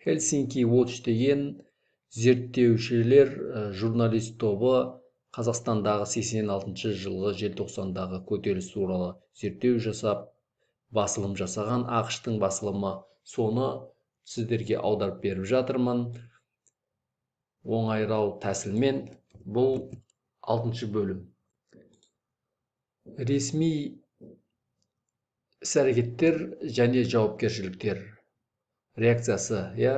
Helsinki Watch деген зерттеушілер, журналист тобы Қазақстандағы 86 жылғы желтоқсандағы көтеріліс туралы зерттеу жасап, басылым жасаған, АҚШ-тың басылымы. Соны сіздерге аударып беріп жатырмын оңайрау тәсілмен. Бұл 6 бөлім. Ресми іс-әрекеттер және жауапкершіліктер реакциясы, иә,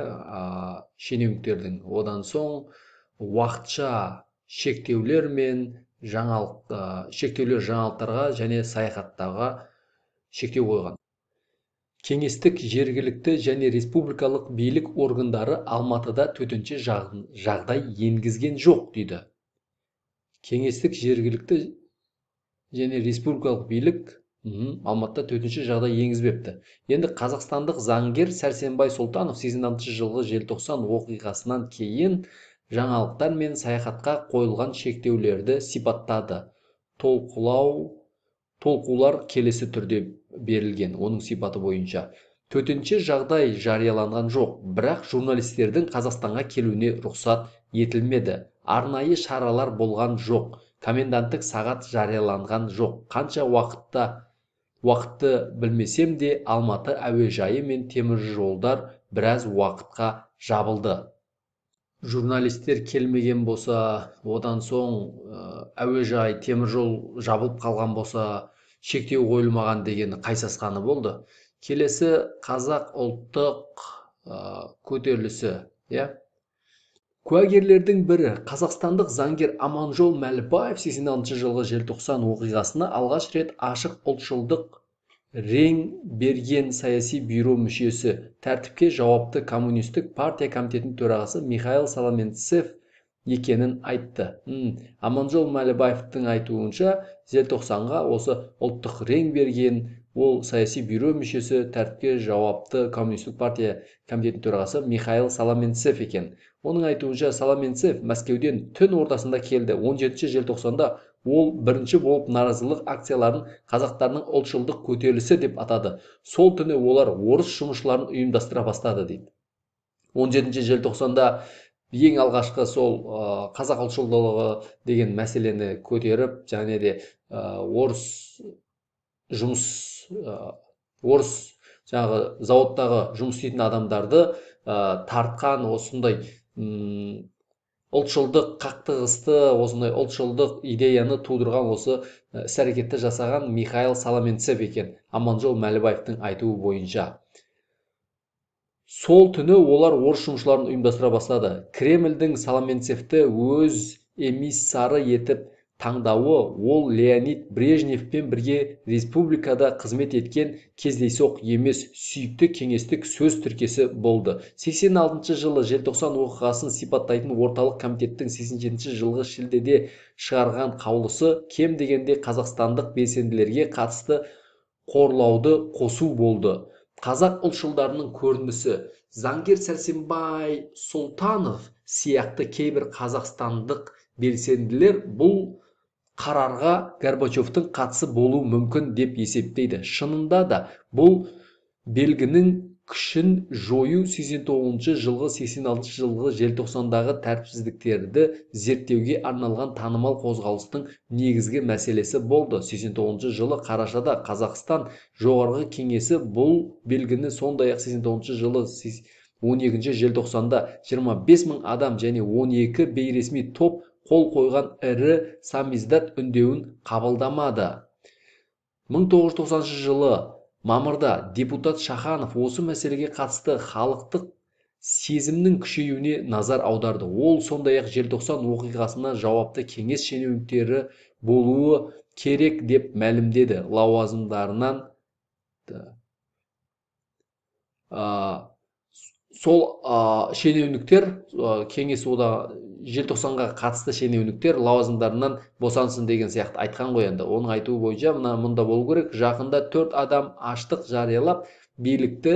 шенеуніктердің. Одан соң уақытша шектеулер мен жаңалық, шектеулер жаңалықтарға және саяхаттарға шектеу қойған. Кеңестік, жергілікті және республикалық билік органдары Алматыда төтенше жағдай енгізген жоқ дейді. Кеңестік, жергілікті және республикалық билік Алматыда төтенше жағдай енгізбепті. Енді қазақстандық заңгер Сәрсенбай Сұлтанов 86 жылғы желтоқсан оқиғасынан кейін жаңалықтар мен саяхатқа қойылған шектеулерді сипаттады. Толқулар келесі түрде берілген, оның сипаты бойынша. Төтенше жағдай жарияланған жоқ, бірақ журналистердің Қазақстанға келуіне рұқсат етілмеді. Арнайы шаралар болған жоқ, коменданттық сағат жарияланған жоқ. Қанша уақытты білмесем де, Алматы әуежайы мен теміржолдар біраз уақытқа жабылды. Журналистер келмеген болса, одан соң әуежай, теміржол жабылып қалған болса, шектеу қойылмаған дегені қайсасқаны болды. Келесі қазақ ұлттық көтерілісі, иә. Куәгерлердің бірі қазақстандық заңгер Аманжол Мәлібаев 86 жылғы желтоқсан оқиғасына алғаш рет ашық ұлтшылдық рең берген саяси бюро мүшесі, тәртіпке жауапты коммунистік партия комитетінің төрағасы Михаил Соломенцев екенін айтты. Аманжол Мәлібаевтың айтуынша, желтоқсанға осы ұлттық рең берген ол саяси бюро мүшесі, тәртіпке жауапты коммунистік партия комитетінің төрағасы Михаил Соломенцев екен. Оның айтуынша, Соломенцев Мәскеуден түн ортасында келді. 17 желтоқсанда ол бірінші болып наразылық акцияларын қазақтардың ұлтшылдық көтерілісі деп атады. Сол түні олар орыс жұмысшыларын ұйымдастыра бастады дейді. 17 желтоқсанда ең алғашқы сол қазақ ұлтшылдығы деген мәселені көтеріп, және де орыс жұмыс, орыс жаңағы зауыттағы жұмыс істейтін адамдарды тартқан осындай ұлтшылдық қақтығысты, осындай ұлтшылдық идеяны тудырған осы іс-әрекетті жасаған Михаил Соломенцев екен, Аманжол Мәлібаевтың айтуы бойынша. Сол түні олар орыс жұмысшыларын ұйымдастыра бастады. Кремльдің Соломенцевті өз эмиссары етіп таңдауы ол Леонид Брежневпен бірге республикада қызмет еткен кездейсоқ емес сүйікті кеңестік сөз тіркесі болды. 86 жылы желтоқсан оқиғасын сипаттайтын орталық комитеттің 87 жылғы шілдеде шығарған қаулысы кем дегенде қазақстандық белсенділерге қатысты қорлауды қосу болды. Қазақ ұлтшылдарының көрінісі заңгер Сәрсенбай Сұлтанов сияқты кейбір қазақстандық белсенділер бұл қарарға Горбачевтың қатысы болуы мүмкін деп есептейді. Шынында да бұл белгінің күшін жою 89 жылғы 86 жылғы желтоқсандағы тәртіпсіздіктерді зерттеуге арналған танымал қозғалыстың негізгі мәселесі болды. 89 жылы қарашада Қазақстан Жоғарғы Кеңесі бұл белгіні сондай-ақ 89 жылы 12 желтоқсанда 25 мың адам және 12 бейресми топ қол қойған ірі самиздат үндеуін қабылдамады. 1990 жылы мамырда депутат Шаханов осы мәселеге қатысты халықтық сезімнің күшеюіне назар аударды. Ол сондай-ақ желтоқсан оқиғасына жауапты кеңес шенеуніктері болуы керек деп мәлімдеді. Лауазымдарынан сол шенеуніктер, кеңес одағы желтоқсанға қатысты шенеуніктер лауазымдарынан босансын деген сияқты айтқан ғой енді. Оның айтуы бойынша мына мұнда болу керек. Жақында 4 адам аштық жариялап, билікті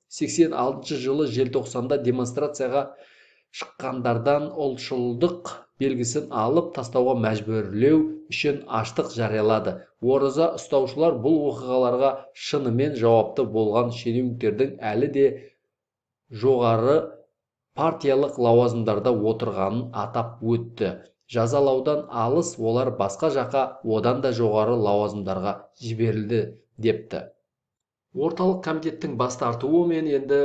86 жылы желтоқсанда демонстрацияға шыққандардан ұлтшылдық белгісін алып тастауға мәжбүрлеу үшін аштық жариялады. Ораза ұстаушылар бұл оқиғаларға шынымен жауапты болған шенеуніктердің әлі де жоғары партиялық лауазымдарда отырғанын атап өтті. Жазалаудан алыс олар басқа жаққа, одан да жоғары лауазымдарға жіберілді депті. Орталық комитеттің бас тартуы мен енді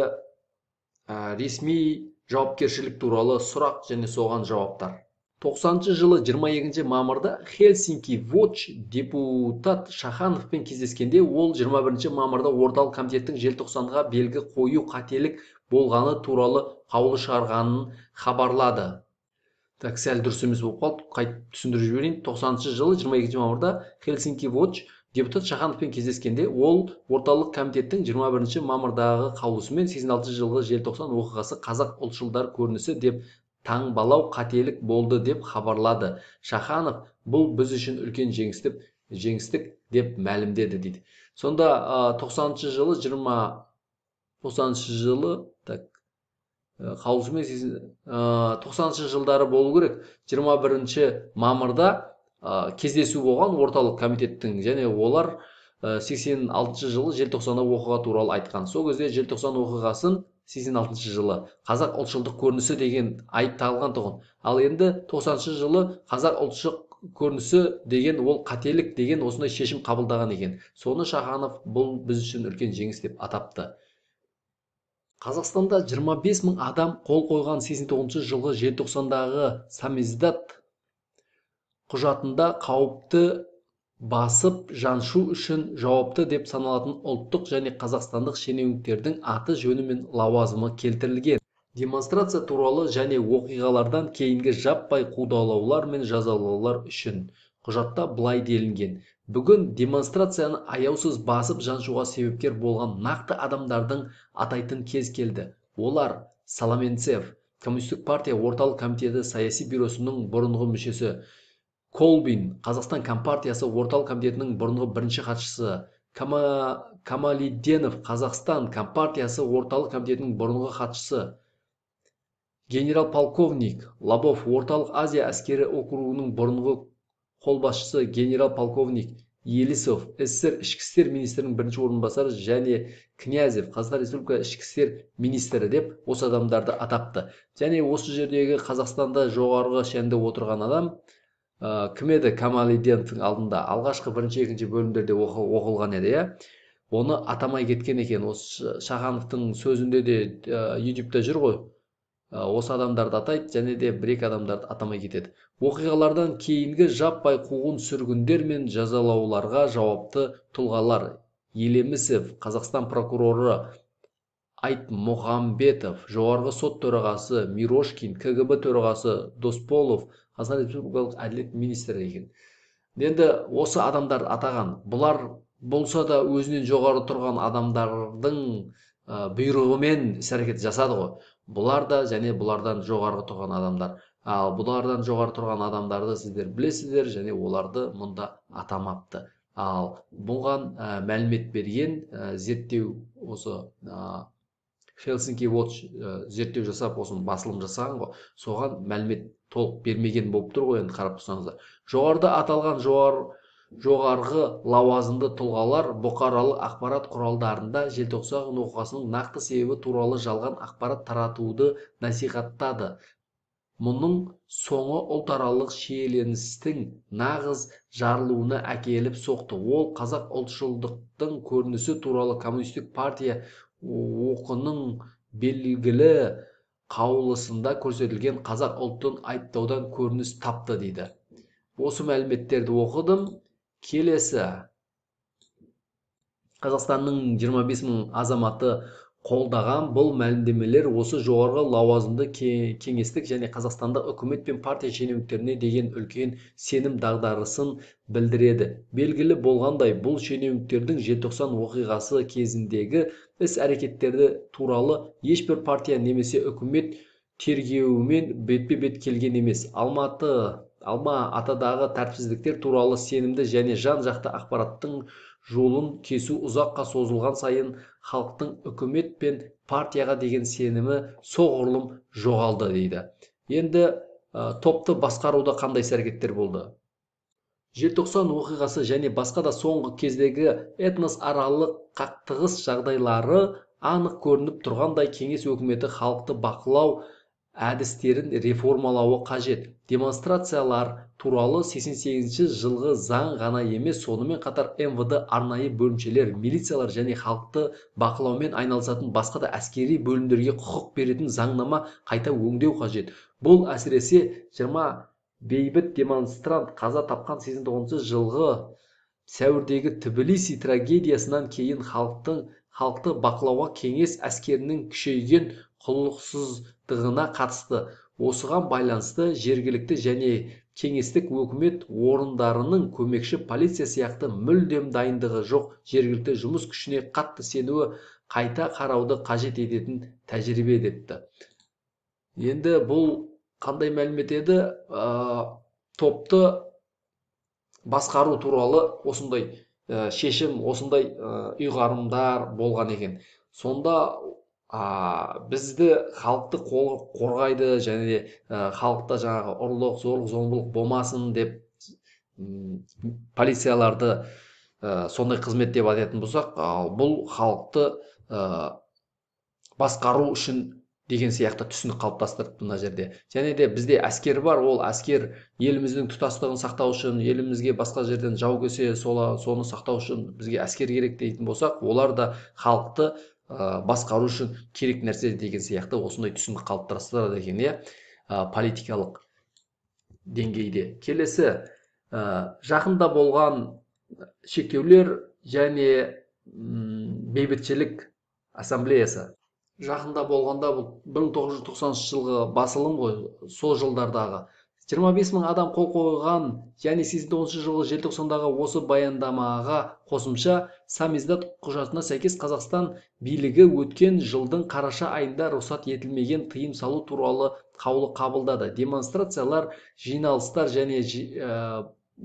ресми жауапкершілік туралы сұрақ және соған жауаптар. 90 жылы 22 мамырда Хельсинки Watch депутат Шахановпен кездескенде ол 21 мамырда Орталық комитеттің желтоқсанға белгі қою қателік болғаны туралы қаулы шығарғанын хабарлады. Так, сәл дұрыс емес болып қалды, қайтып түсіндіріп жіберейін. 90 жылы 22 мамырда Хельсинки Watch депутат Шахановпен кездескенде ол Орталық комитеттің 21 мамырдағы қаулысымен 86 жылғы желтоқсан оқиғасы қазақ ұлтшылдар көрінісі деп таңбалау қателік болды деп хабарлады. Шаханов бұл біз үшін үлкен жеңістік деп мәлімдеді дейді. Сонда 90 жылы 90 жылы так қаулысымен 90 жылдары болу керек. 21 мамырда кездесу болған Орталық комитеттің және олар 86 жылы желтоқсанда оқиға туралы айтқан. Сол кезде желтоқсан оқиғасын 86 жылы қазақ ұлтшылдық көрінісі деген айып тағылған тұғын. Ал енді 90 жылы қазақ ұлтшылдық көрінісі деген ол қателік деген осындай шешім қабылдаған екен. Соны Шаханов бұл біз үшін үлкен жеңіс деп атапты. Қазақстанда 25 мың адам қол қойған 89 жылғы желтоқсандағы самиздат құжатында қауіпті басып жаншу үшін жауапты деп саналатын ұлттық және қазақстандық шенеуніктердің аты жөні мен лауазымы келтірілген. Демонстрация туралы және оқиғалардан кейінгі жаппай қудалаулар мен жазалаулар үшін құжатта былай делінген: бүгін демонстрацияны аяусыз басып жаншуға себепкер болған нақты адамдардың атайтын кез келді. Олар: Соломенцев, Коммунистік партия Орталық комитеті саяси бюросының бұрынғы мүшесі, Колбин, Қазақстан Компартиясы Орталық комитетінің бұрынғы бірінші хатшысы, Камалиденов, Қазақстан Компартиясы Орталық комитетінің бұрынғы хатшысы, генерал-полковник Лобов, Орталық Азия әскері округінің бұрынғы қолбасшысы, генерал-полковник Елисов, СССР ішкі істер министрінің бірінші орынбасары және Князев, Қазақстан Республика ішкі істер министрі деп осы адамдарды атапты. Және осы жердегі Қазақстанда жоғарғы шенді отырған адам кім еді? Камалиденовтың алдында алғашқы бірінші, екінші бөлімдерде оқылған еді, иә. Оны атамай кеткен екен. Осы Шахановтың сөзінде де YouTube-та жүр ғой. Осы адамдарды атайды және де бір-екі адамдарды атамай кетеді. Оқиғалардан кейінгі жаппай қуғын сүргіндер мен жазалауларға жауапты тұлғалар: Елемісов, Қазақстан прокуроры Айтмұхамбетов, Жоғарғы сот төрағасы Мирошкин, КГБ төрағасы Досполов, Қазақстан Республикалық әділет министрі екен. Енді осы адамдар атаған. Бұлар болса да өзінен жоғары тұрған адамдардың бұйрығымен іс-әрекет жасады ғой. Бұлар да және бұлардан жоғары тұрған адамдар. Ал бұлардан жоғары тұрған адамдарды сіздер білесіздер және оларды мұнда атамапты. Ал бұған мәлімет берген зерттеу осы Хельсинки Watch зерттеу жасап, осыны басылым жасаған ғой. Соған мәлімет толық бермеген болып тұр ғой енді қарап тұрсаңыздар. Жоғарыда аталған жоғарғы лауазымды тұлғалар бұқаралық ақпарат құралдарында желтоқсан оқиғасының нақты себебі туралы жалған ақпарат таратуды насихаттады. Мұның соңы ұлтаралық шиеленістің нағыз жарылуына әкеліп соқты. Ол қазақ ұлтшылдықтың көрінісі туралы Коммунистік партия оқының белгілі қаулысында көрсетілген қазақ ұлтын айыптаудан көрініс тапты дейді. Осы мәліметтерді оқыдым. Келесі Қазақстанның 25 мың азаматы қолдаған бұл мәлімдемелер осы жоғарғы лауазымды кеңестік және қазақстандық үкімет пен партия шенеуніктеріне деген үлкен сенім дағдарысын білдіреді. Белгілі болғандай, бұл шенеуніктердің желтоқсан оқиғасы кезіндегі іс-әрекеттері туралы ешбір партия немесе үкімет тергеуімен бетпе-бет келген емес. Алма Атадағы тәртіпсіздіктер туралы сенімді және жан-жақты ақпараттың жолын кесу ұзаққа созылған сайын халықтың үкімет пен партияға деген сенімі соғұрлым жоғалды дейді. Енді топты басқаруда қандай іс-әрекеттер болды? Желтоқсан оқиғасы және басқа да соңғы кездегі этносаралық қақтығыс жағдайлары анық көрініп тұрғандай, кеңес өкіметі халықты бақылау әдістерін реформалауы қажет. Демонстрациялар туралы 88 жылғы заң ғана емес, сонымен қатар МВД, арнайы бөлімшелер, милициялар және халықты бақылаумен айналысатын басқа да әскери бөлімдерге құқық беретін заңнама қайта өңдеу қажет. Бұл әсіресе 20 бейбіт демонстрант қаза тапқан 89 жылғы сәуірдегі Тбилиси трагедиясынан кейін халықты бақылауға кеңес әскерінің күшейген құлықсыздығына қатысты. Осыған байланысты жергілікті және кеңестік өкімет орындарының көмекші полиция сияқты мүлдем дайындығы жоқ жергілікті жұмыс күшіне қатты сенуі қайта қарауды қажет ететін тәжірибе депті. Енді бұл қандай мәлімет еді? Топты басқару туралы осындай шешім, осындай ұйғарымдар болған екен. Сонда бізді халықты қорғайды және халықта жаңағы ұрлық, зорлық, зомбылық болмасын деп полицияларды сондай қызмет деп айтатын болсақ, ал бұл халықты басқару үшін деген сияқты түсінік қалыптастырып мына жерде. Және де бізде әскер бар, ол әскер еліміздің тұтастығын сақтау үшін, елімізге басқа жерден жау келсе, соны сақтау үшін бізге әскер керек дейтін болсақ, олар да халықты басқару үшін керек нәрсе деген сияқты осындай түсінік қалыптастырады екен, иә, политикалық деңгейде. Келесі, жақында болған шектеулер және бейбітшілік ассамблеясы. Жақында болғанда бұл 1990 жылғы басылым ғой, сол жылдардағы 25 мың адам қол қойған және 89 жылғы желтоқсандағы осы баяндамаға қосымша самиздат құжатына сәйкес Қазақстан билігі өткен жылдың қараша айында рұқсат етілмеген тыйым салу туралы қаулы қабылдады. Демонстрациялар, жиналыстар және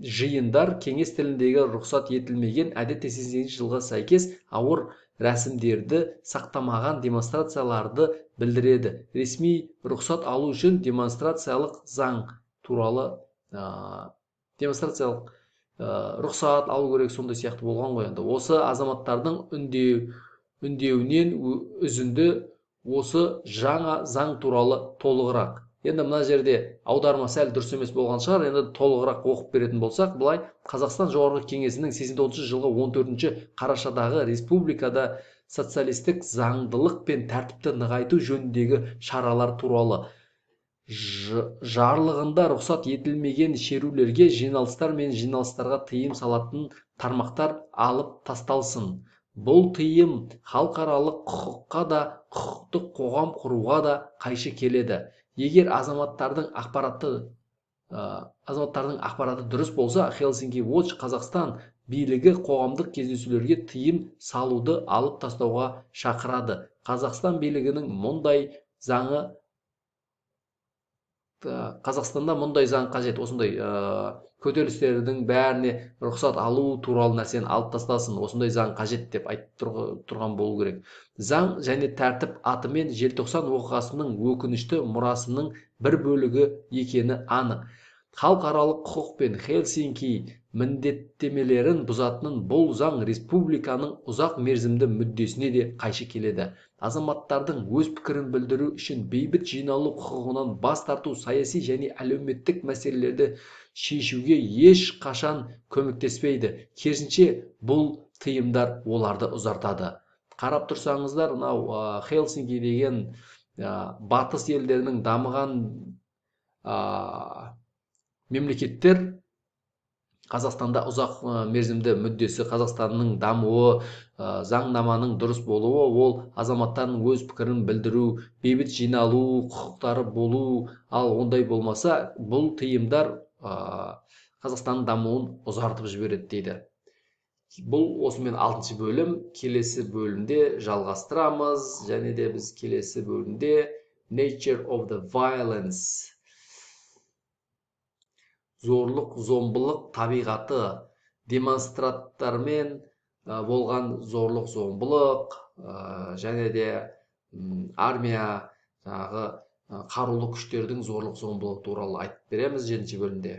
жиындар кеңес тіліндегі рұқсат етілмеген әдетте 88 жылға сәйкес ауыр рәсімдерді сақтамаған демонстрацияларды білдіреді. Ресми рұқсат алу үшін демонстрациялық заң туралы демонстрациялық рұқсат алу керек, сондай сияқты болған ғой енді. Осы азаматтардың үндеуінен үзінді осы жаңа заң туралы толығырақ. Енді мына жерде аударма сәл дұрыс емес болған шығар, енді толығырақ оқып беретін болсақ, былай: Қазақстан Жоғарғы Кеңесінің 89 жылғы 14 қарашадағы республикада социалистік заңдылық пен тәртіпті нығайту жөніндегі шаралар туралы жарлығында рұқсат етілмеген шерулерге, жиналыстар мен жиналыстарға тыйым салатын тармақтар алып тасталсын. Бұл тыйым халықаралық құқыққа да, құқықтық қоғам құруға да қайшы келеді. Егер азаматтардың ақпараты дұрыс болса, Helsinki Watch Қазақстан билігі қоғамдық кездесулерге тыйым салуды алып тастауға шақырады. Қазақстан билігінің мұндай заңы, Қазақстанда мұндай заң қажет, осындай көтерілістердің бәріне рұқсат алу туралы нәрсені алып тастасын, осындай заң қажет деп айтып тұрған болу керек. Заң және тәртіп атымен желтоқсан оқиғасының өкінішті мұрасының бір бөлігі екені анық. Халықаралық құқық пен Хельсинки міндеттемелерін бұзатын бұл заң республиканың ұзақ мерзімді мүддесіне де қайшы келеді. Азаматтардың өз пікірін білдіру үшін бейбіт жиналу құқығынан бас тарту саяси және әлеуметтік мәселелерді шешуге еш қашан көмектеспейді. Керісінше, бұл тыйымдар оларды ұзартады. Қарап тұрсаңыздар, мынау Хельсинки деген батыс елдерінің дамыған мемлекеттер Қазақстанда ұзақ мерзімді мүддесі, Қазақстанның дамуы, заңнаманың дұрыс болуы, ол азаматтардың өз пікірін білдіру, бейбіт жиналу құқықтары болу, ал ондай болмаса, бұл тыйымдар Қазақстанның дамуын ұзартып жібереді дейді. Бұл осымен 6-шы бөлім. Келесі бөлімде жалғастырамыз. Және де біз келесі бөлімде Nature of the Violence, зорлық, зомбылық табиғаты, демонстранттармен болған зорлық, зомбылық, және де армия, жаңағы қарулы күштердің зорлық, зомбылық туралы айтып береміз 7-ші бөлімде.